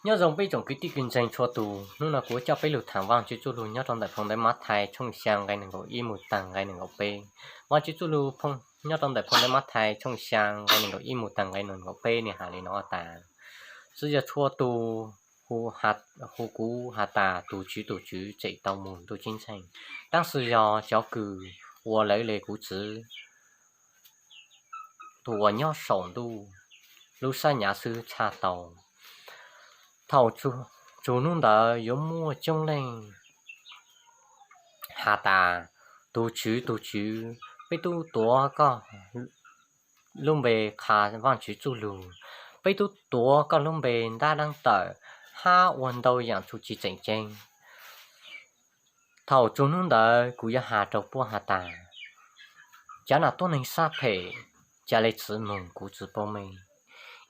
Nyob zoo peb tsoom kwv tij kwv ntseeg txhua tus, hnub no kuv coj peb lug thaam Vaajtswv txuj lug nyob rau ntawm phoo ntawv Mathais tshooj xyaa nqe neeg nkaum ib moog taag nqe neeg nkaum peb. Vaajtswv txuj lug nyob rau ntawm phoo ntawv Mathais tshooj xyaa nqe neeg nkaum ib moog taag nqe neeg nkaum peb nwg has le nuav tas: Tsi yog txhua tus hu kuv has tas, Tug Tswv, Tug Tswv, tseem tau moog ntuj ceeb tsheej, tab sis yog cov kws ua lawv le kuv Txiv, tus uas nyob saum ntuj lub sab nyav xwb txhaj tau. Thaum txug hnub ntawd yuav muaj coob leej has tas, Tug Tswv, Tug Tswv, peb tub tuav koj lub npe qha Vaajtswv txuj lug, peb tub tuav koj lub npe ntab dlaab tawm hab ua ntau yaam txuj ci tseem ceeb. Thaum txug hnub ntawd kuv yuav has rau puab has tas, cov nam tuab neeg sab phem, ca le txwv moog kuv tsi paub mej.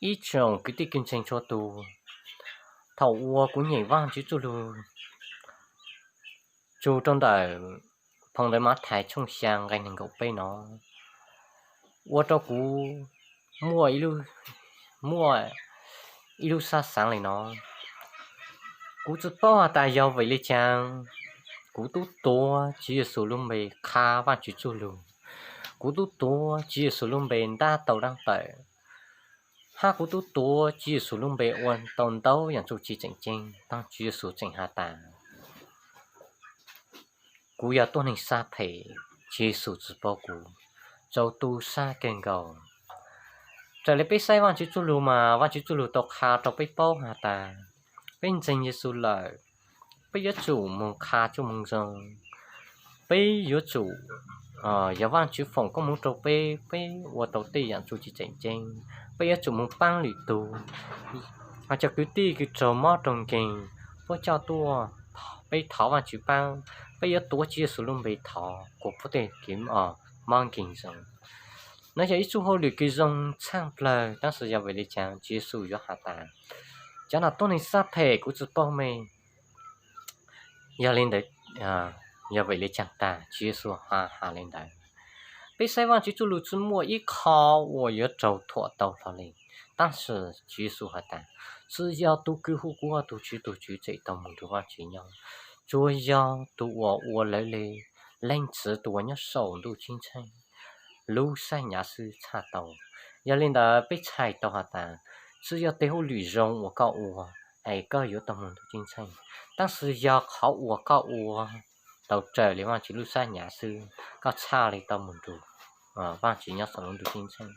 Ib tsoom kwv tij kwv ntseeg txhua tus, thaum uas kuv nyeem Vaajtswv txuj lug txug rau ntawm phoo ntawv Mathais tshooj xyaa nqe neeg nkaum peb no, ua rau kuv muaj ib lub sab xaav le no. Kuv tsi paub has tas yog vim le caag kuv tub tuav Tswv Yexus lub npe qha Vaajtswv txuj lug, kuv tub tuav Tswv Yexus lub npe ntab tau dlaab tawm, hab kuv tub tuav Tswv Yexus lub npe ua tau ntau yaam txuj ci tseem ceeb, taag Tswv Yexus tseem has tas kuv yog tuab neeg sab phem, Tswv Yexus tsi paub kuv. Txaus tu sab kawg nkaus. Raws le peb saib Vaajtswv txuj lug mas Vaajtswv txuj lug tau qha rau peb paub has tas, peb ntseeg Yexus lawm, peb yuav tsum moog qha txuj moo zoo. Peb yuav tsum, yog Vaajtswv foom koob moov rau peb, peb ua tau tej yaam txuj ci tseem ceeb, peb yuav tsum moog paab lwm tug. Hos cov kwv tij kws raug mob raug nkeeg, puab coj tuaj, peb thov Vaajtswv paab, peb yuav tuav Tswv Yexus lub npe thov kuas puab tej kev mob nkeeg zoo. Nov yog ib txuj hauj lwm kws zoo tshaj plawg, tab sis yog vim le caag Tswv Yexus yuav has tas, cov nam tuab neeg sab phem, kuv tsi paub mej. Yog le ntawd, yog vim le caag tag Tswv Yexus has le ntawd? Peb saib Vaajtswv txuj lug tsi muaj ib qho uas yuav raug thuam tau hlo le, tab sis Tswv Yexus has tas, tsi yog tug kws hu kuv ua tug Tswv, tug Tswv tseem tau moog nrug Vaajtswv nyob, tsuas yog tug uas ua lawv le Leej Txiv tus uas nyob saum ntuj ceeb tsheej lub sab nyav xwb txhaj tau. Yog le ntawd peb txhais tau has tas, tsi yog tes hauj lwm zoo uas koj ua es koj yuav tau moog ntuj ceeb tsheej, tab sis yog qhov uas koj ua tau raws le Vaajtswv lub sab nyav xwb koj txhaj le tau moog nrug Vaajtswv nyob saum lub ntuj ceeb tsheej.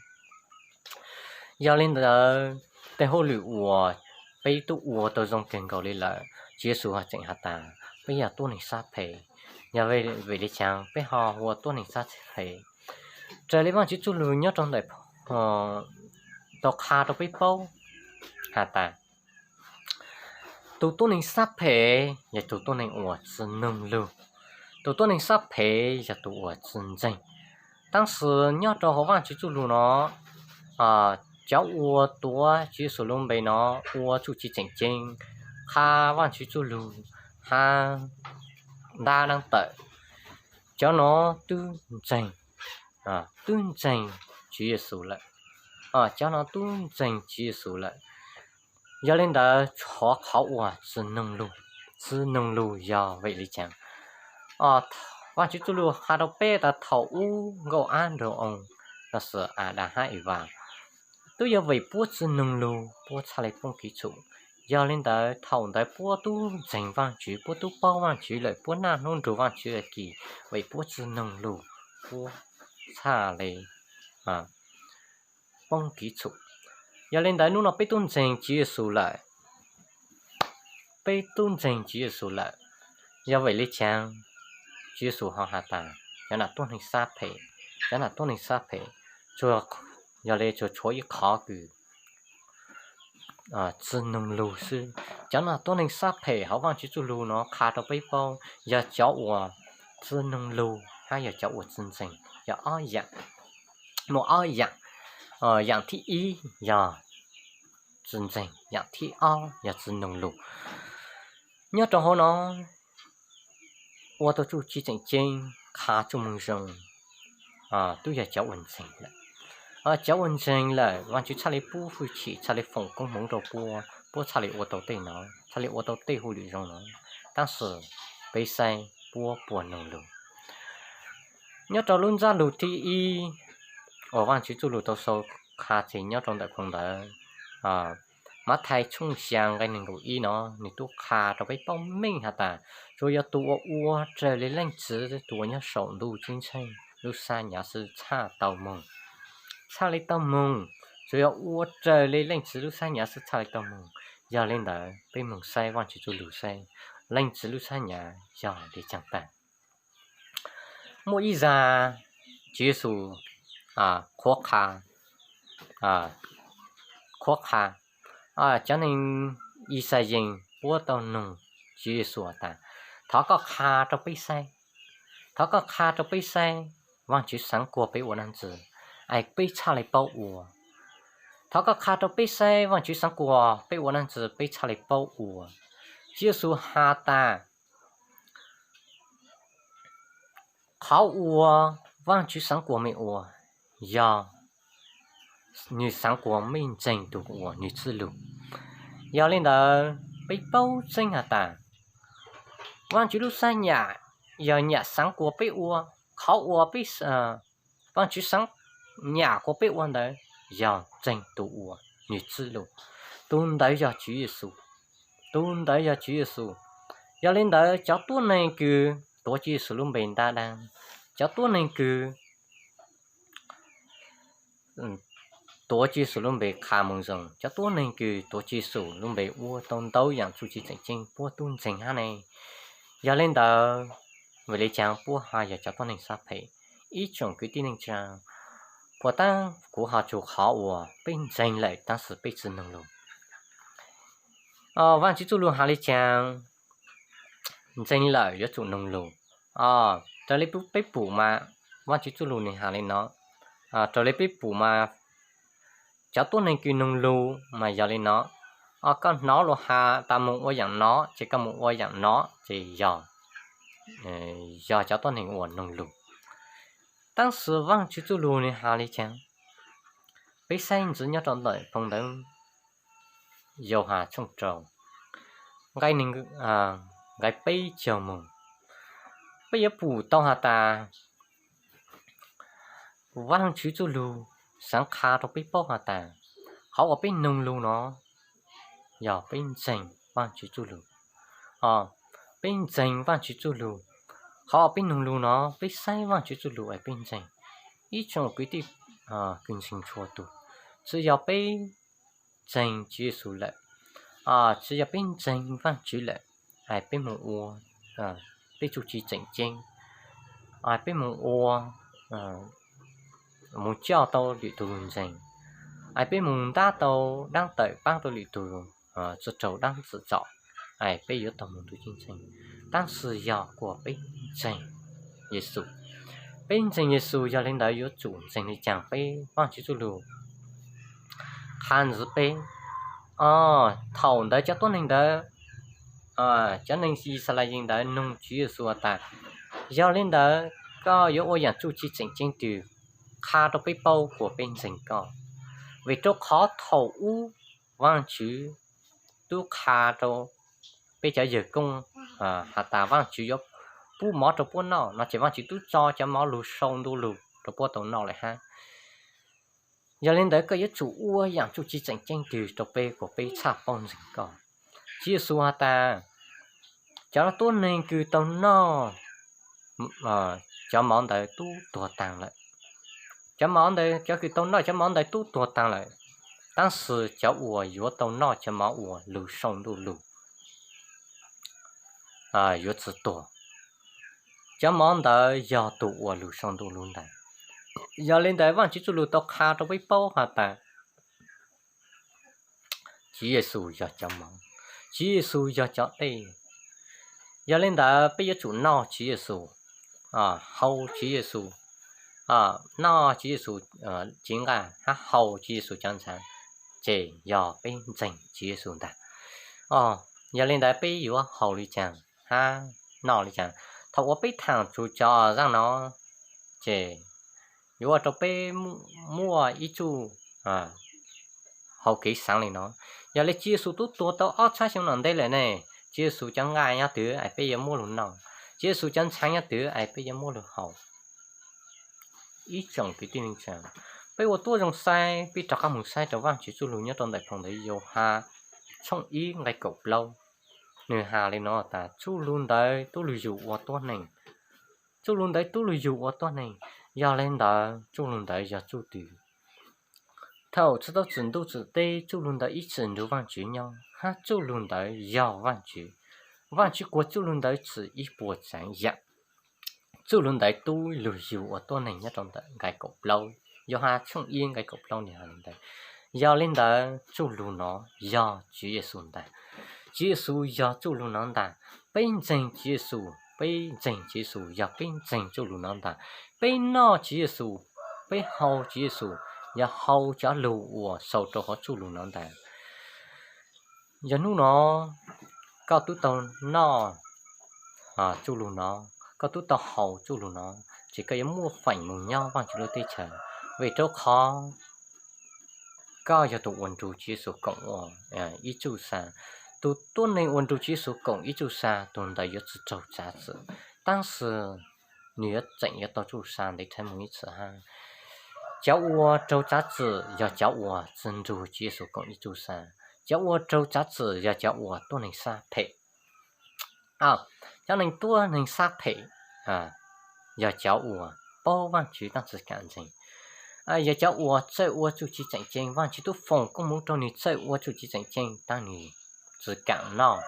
Yog le ntawd, tes hauj lwm uas peb tub ua tau zoo kawg nkaus le lawm, Tswv Yexus tseem has tas peb yog tuab neeg sab phem. Yog vim le caag peb ho ua tuab neeg sab phem? Raws le Vaajtswv txuj lug nyob rau ntawm, tau qha rau peb paub has tas, tug tuab neeg sab phem yog tug tuab neeg uas tsi noog lug, tug tuab neeg sab phem yog tug uas tsi ntseeg. Tab sis nyob rau hauv Vaajtswv txuj lug no, cov uas tuav Tswv Yexus lub npe no ua txuj ci tseem ceeb, qha Vaajtswv txuj lug, hab ntab dlaab tawm, cov no twb ntseeg, twb ntseeg Tswv Yexus lawm. Cov no twb ntseeg Tswv Yexus lawm. Yog le ntawd, qhov, qhov uas tsi noog lug, tsi noog lug yog vim le caag? Vaajtswv txuj lug qha rau peb tas thaum ub nkauj Ab Nraug Oo, los sis Adas hab Evas, twb yog vim puab tsi noog lug puab txhaj le poob kev txhum. Yog le ntawd thaum ntawd puab tub ntseeg Vaajtswv, puab tub paub Vaajtswv lawm, puab naj nub nrug Vaajtswv lawm kis, vim puab tsi noog lug puab txhaj le poob kev txhum. Yog le ntawd hnub no peb tub ntseeg Tswv Yexus lawm, peb tub ntseeg Tswv Yexus lawm, yog vim le caag Tswv Yexus ho has tas cov nam tuab neeg sab phem, cov nam tuab neeg sab phem? Yog le tsuas tshuav ib qhov kws tsi noog lug xwb. Cov nam tuab neeg sab phem hauv Vaajtswv txuj lug no qha rau peb paub yog cov uas tsi noog lug hab yog cov uas tsi ntseeg, yog ob yaam, muaj ob yaam. Yaam thib ib yog tsi ntseeg, yaam thib ob yog tsi noog lug. Nyob rau hauv no ua tau txuj ci tseem ceeb, qha txuj moo zoo, twb yog cov uas ntseeg lawm. Cov uas ntseeg lawm Vaajtswv txhaj le pub hwj chim, txhaj le foom koob hmoov rau puab, puab txhaj li ua tau tej no, txhaj li ua tau tej hauj lwm zoo no, tab sis peb saib puab puas noog lug. Nyob rau lub ntsab lug thib ib uas Vaajtswv txuj lug tau sau qha tseg nyob rau ntawm phoo ntawv Mathais tshooj xya nqe neeg nkaum ib no, nwg tub qha rau peb paub meej has tas, tsuas yog tug uas ua raws li Leej Txiv tug uas nyob saum ntuj ceeb tsheej lub sab nyaav xwb txhaj tau moog, txhaj li tau moog. Tsuas yog ua raws li Leej Txiv lub sab nyaav xwb txhaj li tau moog. Yog li ntawd peb moog saib Vaajtswv txuj lug saib Leej Txiv lub sab nyaav yog li caag tag. Muaj ib zag Tswv Yexus qhuab qha, qhuab qha cov neeg Yixalayees puab tau noog Tswv Yexus tas, thov koj qha rau peb saib, thov koj qha rau peb saib Vaajtswv xaav kuas peb ua dlaab tsi es peb txhaj li paub ua. Thov koj qha rau peb saib Vaajtswv xaav kuas peb ua dlaab tsi peb txhaj li paub ua. Tswv Yexus has tas, qhov uas Vaajtswv xaav kuas mej ua yog nwg xaav kuas mej ntseeg tug uas nwg txwj lug. Yog li ntawd peb paub tseeb has tas, Vaajtswv lub sab nyam yog nyam xaav kuas peb ua, qhov uas peb, Vaajtswv xaav nyam kuas peb ua ntawd yog ntseeg tug uas nwg txwj lug. Tug ntawd yog Tswv Yexus, tug ntawd yog Tswv Yexus. Yog li ntawd cov tuab neeg kws tuav Tswv Yexus lub npe ntab dlaab, cov tuab neeg kws tuav Tswv Yexus lub npe qha moo zoo, cov tuab neeg kws tuav Tswv Yexus lub npe ua tau ntau yaam txuj ci tseem ceeb puab tub ntseeg hab ne. Yog li ntawd, vim le caag puab ho yog cov tuab neeg sab phem? Ib tsoom kwv tij neej tsaa, puas tab kuv ho tsuas qhov uas peb ntseeg lawm tab sis peb tsi noog lug? Vaajtswv txuj lug has le caag? Ntseeg lawm yuav tsum noog lug. Raws le peb pum mas Vaajtswv txuj lug nwg has le no, raws le peb pum mas cov tuab neeg kws noog lug mas yog le no, koj hnov luag has tas moog ua yaam no ces koj moog ua yaam no ces yog, yog cov tuab neeg uas noog lug. Tab sis Vaajtswv txuj lug nwg has le caag? Peb saib ntxiv nyob rau ntawm phoo ntawv Yauhas tshooj rau, nqe peb caug moog, peb yuav pum tau has tas, Vaajtswv txuj lug xaav qha rau peb paub has tas, qhov uas peb noog lug no yog peb ntseeg Vaajtswv txuj lug. Peb ntseeg Vaajtswv txuj lug. Qhov uas peb noog lug no peb saib Vaajtswv txuj lug es peb ntseeg. Ib tsoom kwv tij kws ntseeg txhua tug, tsi yog peb ntseeg Tswv Yexus lawm, tsi yog peb ntseeg Vaajtswv lawm es peb moog ua tej txuj ci tseem ceeb, es peb moog ua, moog coj tau lwm tug lug ntseeg, es peb moog ntab tau daab tawm paab rau lwm tug tsi raug daab tsi txom, es peb yuav tau moog ntuj ceeb tsheej. Tab sis yog kuas peb ntseeg Yexus, peb ntseeg Yexus yog le ntawd yuav tsum ntseeg le caag peb Vaajtswv txuj lug qha ntxiv peb. Thaum ntawd cov tuab neeg ntawd, cov neeg Yixalayees ntawd noog Tswv Yexus tas, yog le ntawd koj yuav ua yaam txuj ci tseem ceeb twg qha rau peb paub kuas peb ntseeg koj? Vim rau qhov thaum ub Vaajtswv tub qha rau peb cov yawg koob has tas Vaajtswv yuav pub mov rau puab noj no ces Vaajtswv tub tso cov mov lug sau ntuj lug rau puab tau noj lawm hab. Yog le ntawd koj yuav tsum ua yaam txuj ci tseem ceeb twg rau peb kuas peb txhaj paub ntseeg koj? Tswv Yexus has tas, cov tuab neeg kws tau noj cov mov ntawd tub tuag taag lawm. Cov mov ntawd, cov kws tau noj cov mov ntawd tub tuag taag lawm, tab sis cov uas yuav tau noj cov mov uas lug sau ntuj lug yuav tsi tuag. Cov mov ntawd yog tug uas lug sau ntuj lug ntawd. Yog le ntawd Vaajtswv txuj lug tau qha rau peb paub has tas, Tswv Yexus yog cov mov, Tswv Yexus yog cov dlej. Yog le ntawd peb yuav tsum noj Tswv Yexus, haus Tswv Yexus, noj Tswv Yexus cev nqaij hab haus Tswv Yexus cov ntxhaav, ces yog peb ntseeg Tswv Yexus ntag. Yog le ntawd peb yuav haus le caag hab noj le caag? Thaum uas peb thaam txug cov zaaj no, ces yuav ua rau peb muaj ib txuj hau kev xaav le no. Yog li Tswv Yexus twb tuag tau ob txhiab xyoo no ntev lawm ne, Tswv Yexus cov nqaij nyob twg es peb yuav muab lug noj? Tswv Yexus cov ntxhais nyob twg es peb yuav muab lug haus? Ib tsoom kwv tij neej tsa, peb ua tuab zoo saib, peb rov qab mus saib rau Vaajtswv txuj lug nyob rau ntawm phau ntawv Yauhas tshooj ib nqai kaum plaub. Nwg has li no tas, txuj lug ntawd tub lug yug ua tuab neeg. Txuj lug ntawd tub lug yug ua tuab neeg. Yog li ntawd txuj lug ntawd yog txuj twg? Thaum tsi tau txim ntuj txim teb, txuj lug ntawd ib txwm nrug Vaajtswv nyob, hab txuj lug ntawd yog Vaajtswv. Vaajtswv kuas txuj lug ntawd txwm ib puas tsav yaam. Txuj lug ntawd tub lug yug ua tuab neeg nyob rau ntawm nqai kaum plaub, Yauhas tshooj ib nqai kaum plaub nwg has li ntawd. Yog li ntawd txuj lug no yog Tswv Yexus ntag. Tswv Yexus yog txuj lug no ntag. Peb ntseeg Tswv Yexus, peb ntseeg Tswv Yexus yog peb ntseeg txuj lug no ntag. Peb noj Tswv Yexus, peb haus Tswv Yexus, yog haus cov lug uas sau rau hauv txuj lug no ntag. Yog hnub no koj tub tau noj txuj lug no, koj tub tau haus txuj lug no, ces koj yuav muaj feem moog nyob Vaajtswv lub teb chaws, vim rau qhov koj yog tug uas nrug Tswv Yexus koom ua ib txuj sa. Tug tuab neeg uas nrug Tswv Yexus koom ib txuj sa, tug ntawd yuav tsi raug tsav txim, tab sis nwg yuav tseem yuav tau txuj sa ntev dhawv moog ib txhis hab. Cov uas raug tsav txim yog cov uas tsi nrug Tswv Yexus koom ib txuj sa, cov uas raug tsav txim yog cov uas tuab neeg sab phem. Cov neeg tuab neeg sab phem yog cov uas paub Vaajtswv tab tsi kaam ntseeg, yog cov uas txawj ua txuj ci tseem ceeb. Vaajtswv tub foom koob moov rau nwg txawj ua txuj ci tseem ceeb tab nwg tsi kaam noj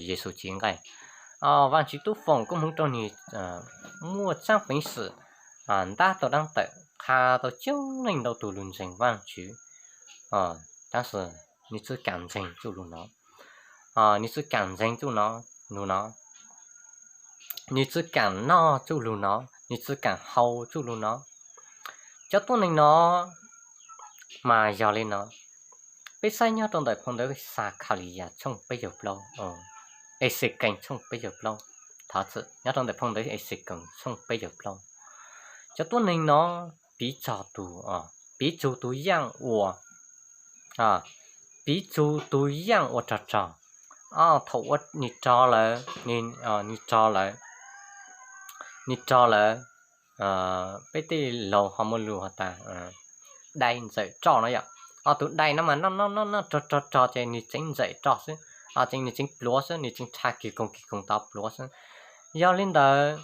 Yexus txiv nqaij. Vaajtswv tub foom koob moov rau nwg muaj tsaab peev xwm ntab tau daab tawm, qha tau coob leej ntau tug lug ntseeg Vaajtswv. Tab sis nwg tsi kaam ntseeg txuj lug no, nwg tsi kaam ntseeg txuj lug no, nwg tsi kaam noj txuj lug no, nwg tsi kaam haus txuj lug no. Cov tuab neeg no mas yog li no. Peb saib nyob rau ntawm phau ntawv Xakhaliyas tshooj peb caug plaub, Exekees tshooj peb caug plaub, thov txim, nyob rau ntawm phau ntawv Exekees tshooj peb caug plaub. Cov tuab neeg no piv txug tug, piv txug tug yaaj uas, piv txug tug yaaj uas rog rog. Thaum ua nwg rog lawm, nwg rog lawm, nwg rog lawm, peb tej laug ho muaj lug has tas dai ntxawm roj no yom. Tug dai no mas noj noj noj noj rog rog rog ces nwg tseev ntxawm roj xwb, ces nwg tseev pluav xwb, nwg tseev rha kig koog kig koog tau pluav xwb. Yog li ntawd,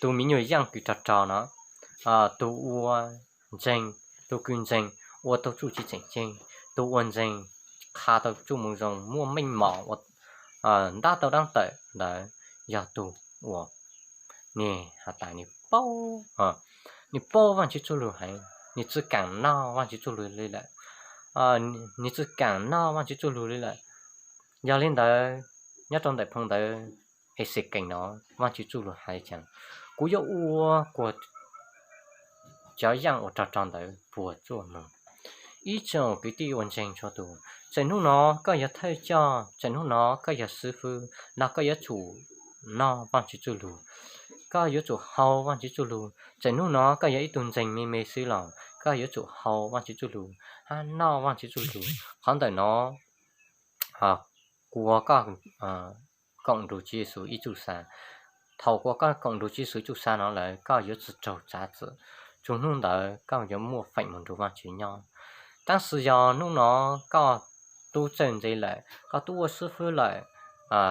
tug me nyuam yaaj kws rog rog no, tug ua ntseeg, tug kws ntseeg ua tau txuj ci tseem ceeb, tug ua ntseeg qha tau txuj moo zoo muaj meej mom, ntab tau daab tawm ntawd yog tug uas nwg has tas nwg paub, nwg paub Vaajtswv txuj lug heev, nwg tsi kaam noj Vaajtswv txuj lug li lawm, nwg tsi kaam noj Vaajtswv txuj lug li lawm. Yog li ntawd, nyob rau ntawm phau ntawv Exekees no, Vaajtswv txuj lug has tas, kuv yuav ua kuas cov yaaj uas rog rog ntawd puas tsuaj moog. Ib tsoom kwv tij ua ntseeg txhua tug, txawm hnub no koj yog thawj coj, txawm hnub no koj yog xwb fwb, los koj yuav tsum noj Vaajtswv txuj lug. Koj yuav tsum haus Vaajtswv txuj lug. Txawm hnub no koj yog ib tug ntseeg me me xwb los koj yuav tsum haus Vaajtswv txuj lug, hab noj Vaajtswv txuj lug. Qhov ntawm no kuas koj koom nrug Tswv Yexus ib txuj sa. Thaum kuas koj koom nrug Tswv Yexus ib txuj sa no lawm, koj yuav tsi raug tsav txim. Txug hnub ntawd koj yuav muaj feem moog nrug Vaajtswv nyob. Tab sis yog hnub no koj tub txawj ntse lawm, koj tub ua xwb fwb lawm,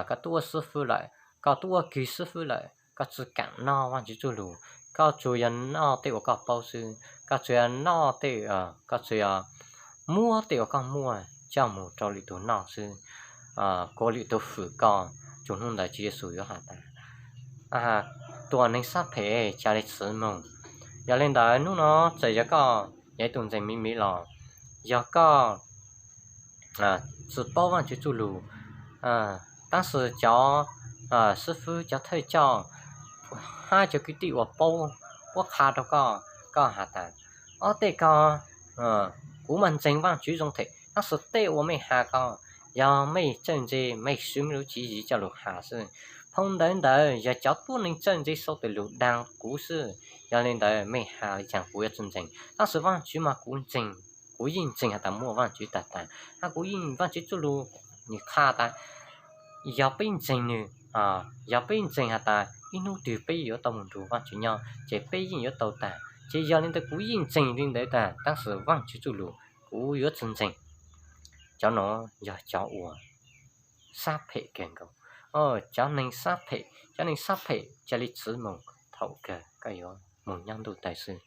koj tub ua xwb fwb lawm, koj tub ua kws xwb fwb lawm, koj tsi kaam noj Vaajtswv txuj lug, koj tsuas yog noj tej uas koj paub xwb, koj tsuas yog noj tej, koj tsuas yog muab tej uas koj muaj coj moog rau lwm tug noj xwb, kuas lwm tug fwm koj, txug hnub ntawd Tswv Yexus yuav has tas, tuam neeg sab phem, ca le txwv moog. Yog li ntawd hnub no txawm yog koj yog ib tug ntseeg me me los, yog koj tsi paub Vaajtswv txuj lug, tab sis cov xwb fwb, cov thawj coj hab cov kwv tij uas paub, puab qha rau koj, koj has tas, ob tej ko kuv mas ntseeg Vaajtswv zoo them, tab sis tej uas mej has ko, yog mej txawj ntse, mej swv mej lub tswv yim coj lug has xwb. Phau ntawv ntawd yog cov tuab neeg txawj ntse sau tej lug dag kuv xwb. Yog li ntawd mej has li caag kuv yuav tsi ntseeg, tab sis Vaajtswv mas kuv ntseeg. Kuv yeej ntseeg has tas muaj Vaajtswv tag tag, hab kuv yeej, Vaajtswv txuj lug nwg qha tas yog peb ntseeg nwg, yog peb ntseeg has tas ib nub twg peb yuav tau moog nrug Vaajtswv nyob ces peb yeej yuav tau tag. Ces yog le ntawd kuv yeej ntseeg le ntawd tag, tab sis Vaajtswv txuj lug kuv yuav tsi ntseeg. Cov nuav yog cov uas sab phem kawg nkaus. Cov neeg sab phem, cov neeg sab phem ca le txwv moog thaum kawg koj yuav moog nyob ntuj tawg xwb.